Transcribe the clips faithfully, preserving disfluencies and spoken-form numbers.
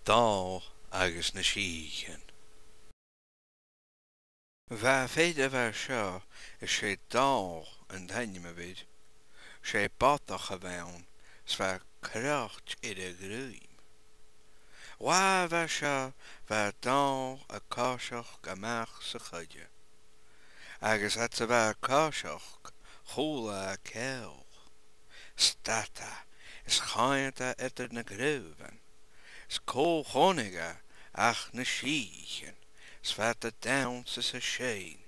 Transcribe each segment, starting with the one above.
Dàmh agus na Sìthichean. Bha fear a bha seo, is e Dàmh an t-ainm a bh' air. 'S e bodach a bh' ann, 's bha croit air a dhruim. Latha a bha seo, bha Dàmh a' coiseachd a-mach sa choille. Agus fhad 's a bha e a' coiseachd, chuala e ceòl. Stad e, is chaidh e eadar na craobhan, is cò chunnaic e ach na sìthichean, 's bha iad a' dannsa 's a' seinn.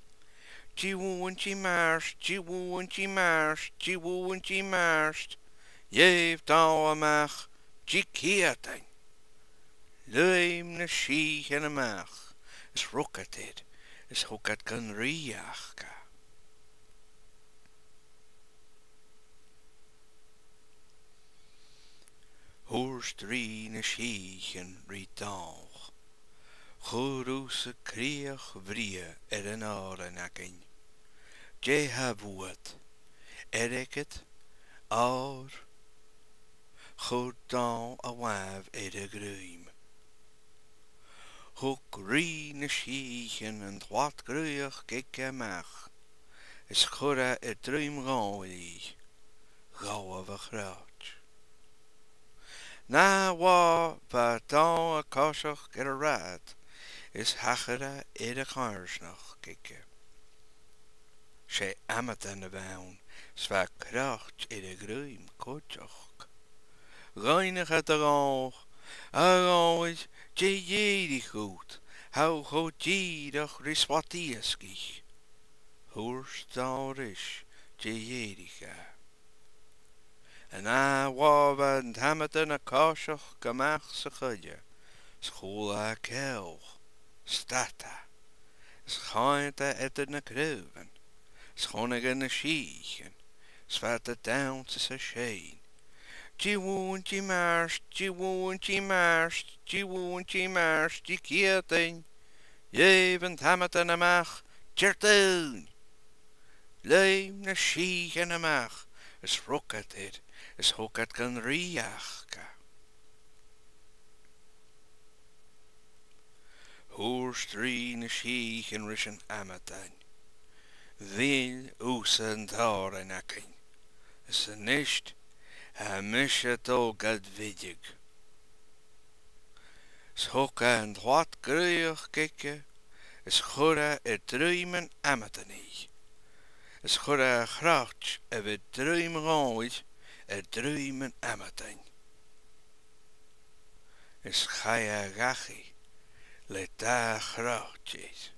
Dìomhain, dìomhairt, dìomhain, dìomhairt, dìomhain, dìomhairt. Dh'èigh Dàmh a-mach, Diciadain! Leum na sìthichean a-mach, is rug iad air, is thug iad gun rìgh aca. Thuirt rìgh na sìthichean ri Dàmh, Chuir thusa crìoch bhrèagha air an òran againn. Dè tha bhuat? Airgead? Òr? Chuir Dàmh a làmh air a dhruim. Thug rìgh na sìthichean an t-slat-dhraoidheachd aige a-mach, is chuir e air druim Dhàmhaidh i, dh'fhalbh a' chroit. An ath-latha bha Dàmh a' coiseachd air an rathad, is thachair e air a' choimhearsnachd aige. 'S e amadan a bh' ann, 's bha croit air a dhruim cuideachd. Dh'fhaighnich e do Dhàmh, A Dhàmhaidh, dè dh'èirich dhut? Tha thu cho dìreach ri slat-iasgaich. Thuirt Dàmh ris dè dh'èirich dha. An ath-latha bha an t-amadan a' coiseachd a-mach sa choille, is chuala e ceòl. Stad e, is chaidh e eadar na craobhan, is chunnaic e na sìthichean, is bha iad a' dannsa 's a' seinn. Dìomhain, dìomhairt, dìomhain, dìomhairt, dìomhain, dìomhairt, Diciadain! Dh'èigh an t-amadan a-mach, Diardaoin! Leum na sìthichean a-mach, is rug iad air, is thug iad gun rìgh aca. Thuirt rìgh na sìthichean ris an amadan, Mhill thusa an t-òran againn, is a-nis tha mise a' dol gad bhìdeadh. Is thog e an t-slat-dhraoidheachd aige, is chuir e air druim an amadain i, is chuir e a' chroit a bh' air druim Dhàmhaidh air druim an amadain. Is chaidh e dhachaigh le dà chroit air.